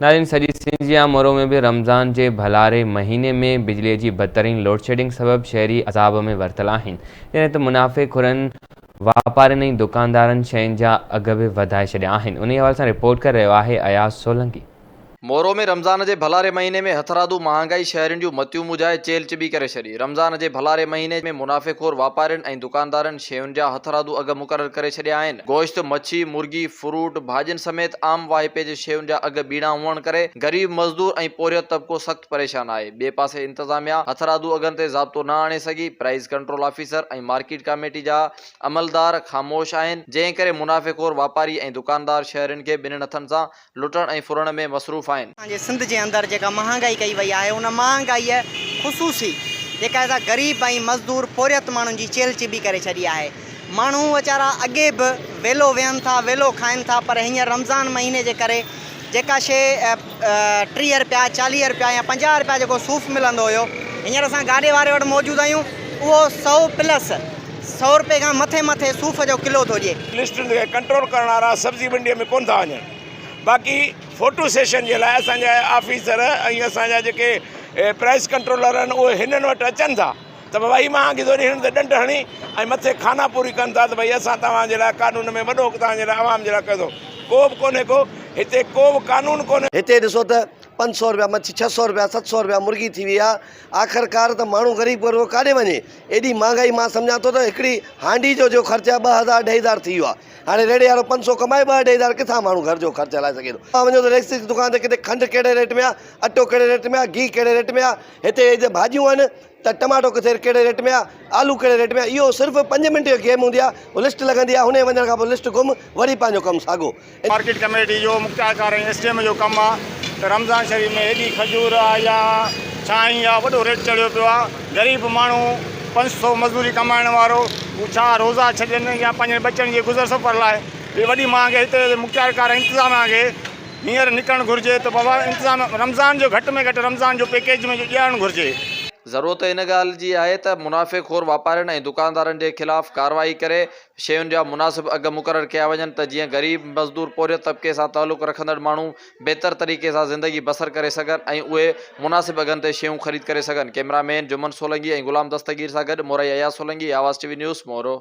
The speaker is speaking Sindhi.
ناظرين سڄي سنڌ جيان مورو ۾ به رمضان جي ڀلاري مهيني ۾ بجلي جي بدترين لوڊشيڊنگ سبب شهري عذاب ۾ ورتل آهن جڏهن ته منافعي خورن واپارين ۽ دڪاندارن شين جا اگهه به وڌائي ڇڏيا آهن انهي حوالي سان رپورٽ ڪري رهيو آهي اياز سولنگي. مورو ۾ رمضان جي ڀلاري مهيني ۾ هٿرادو مهانگائي شهرين جون متيون مجهائي چيلهه چٻي ڪري ڇڏي. رمضان جي ڀلاري مهيني ۾ منافعي خور واپارين ۽ دڪاندارن شين جا هٿرادو اگهه مقرر ڪري ڇڏيا آهن. گوشت، مڇي، مرغي، فروٽ، ڀاڄين سميت عام واهپي جي شين جا اگهه ٻيڻا هئڻ ڪري غريب مزدور ۽ پورهيت طبقو سخت پريشان آهي. ٻئي پاسي انتظاميا هٿرادو اگهن تي ضابطو نه آڻي سگهي، price control officer ۽ market committee جا عملدار خاموش آهن، جنهن ڪري منافعي خور واپاري ۽ دڪاندار شهرين کي ٻنهن هٿن سان لٽڻ ۽ ڦرڻ ۾ مصروف آهن. اسان جي سنڌ جي اندر جيڪا مهانگائي ڪئي وئي آهي ان مهانگائيء خصوصي جيڪا آهي سا غريب ۽ مزدور پورهيت ماڻهن جي چيلهه چٻي ڪري ڇڏي آهي. ماڻهو ويچارا اڳي به ويلو ويهن ٿا ويلو کائن ٿا پر هينئر رمضان مهيني جي ڪري جيڪا شيء 30 رپيا 40 رپيا يا 50 رپيا جيڪو صوف ملندو هيو هينئر اسان گاڏي واري وٽ موجود آهيون اهو سئو پلس سئو رپئي کان مٿي مٿي صوف جو ڪلو ٿو ڏئي. لسٽن کي ڪنٽرول ڪرڻ وارا سبزي منڊيء ۾ ڪونه ٿا وڃن. باقي فوٽو سيشن جي لاء اسان جا آفيسر ۽ اسان جا جيڪي پرائس ڪنٽرولر آهن اهي هنن وٽ اچن ٿا ته بابا هي مهانگي ٿو ڏي هنن تي ڏنڊ هڻي ۽ مٿي خانا پوري ڪن ٿا ته ڀئي اسان توهان جي لاء قانون ۾ وڏو توهان جي لاء عوام جي لاء ڪيو اٿئون. ڪو به ڪونهي ڪو هتي ڪو به قانون ڪونهي. هتي ڏسو ته 500 رپيا مڇي، 600 رپيا، 700 رپيا مرغي ٿي وئي آهي. آخرڪار ته ماڻهو غريب غربو ڪاڏي وڃي؟ ايڏي مهانگائي مان سمجهان ٿو ته هڪڙي هانڊي جو جو خرچ آهي 2000 2500 ٿي ويو آهي. هاڻي ريڙهي وارو 500 ڪمائي ٻه اڍائي هزار ڪٿان ماڻهو گهر جو خرچ هلائي سگهي ٿو. توهان وڃو ته ريڪسي جي دڪان تي ڪٿي کنڊ ڪهڙي ريٽ ۾ آهي، اٽو ڪهڙي ريٽ ۾ آهي، گيهه ڪهڙي ريٽ ۾ آهي، هتي هي ڀاڄيون آهن ته ٽماٽو ڪٿي ڪهڙي ريٽ ۾ آهي، آلو ڪهڙي ريٽ ۾ آهي، اهو صرف پنج منٽ جو گيم هوندي آهي، لسٽ لڳندي آهي، هن وڃڻ کان پوء لسٽ گم، وري پنهنجو ڪم ساڳو. مارڪيٽ ڪميٽي جو مختيارڪار ۽ ايس ڊي ايم جو ڪم آ ته رمضان شريف ۾ ايڏي کجور آ يا ڇانهين آ وڏو ريٽ چڙهيو پيو آ غريب ماڻهو 500 مزدوري ڪمائڻ وارو هو ڇا روزا ڇڏين يا پنهنجن ٻچن جي گذر سفر لاء هي وڏي مهانگي هتي مختيارڪار ۽ انتظاميا کي هينئر نڪرڻ گهرجي ته بابا انتظام رمضان جو گهٽ ۾ گهٽ رمضان جو پيڪيج ۾ جو ڏيارڻ گهرجي. ضرورت ان ڳالهه جي آهي ته منافعي خور واپارين ۽ دڪاندارن جي خلاف ڪارروائي ڪري شين جا مناسب اگهه مقرر ڪيا وڃن ته جيئن غريب، مزدور، پورهيت طبقي سان تعلق رکندڙ ماڻهو بهتر طريقي سان زندگي بسر ڪري سگهن ۽ اهي مناسب اگهن تي شيون خريد ڪري سگهن. ڪئميرا مين جمن سولنگي ۽ غلام دستگير سان گڏ Morai Ayaz Solangi, Awaz T V news, Moro.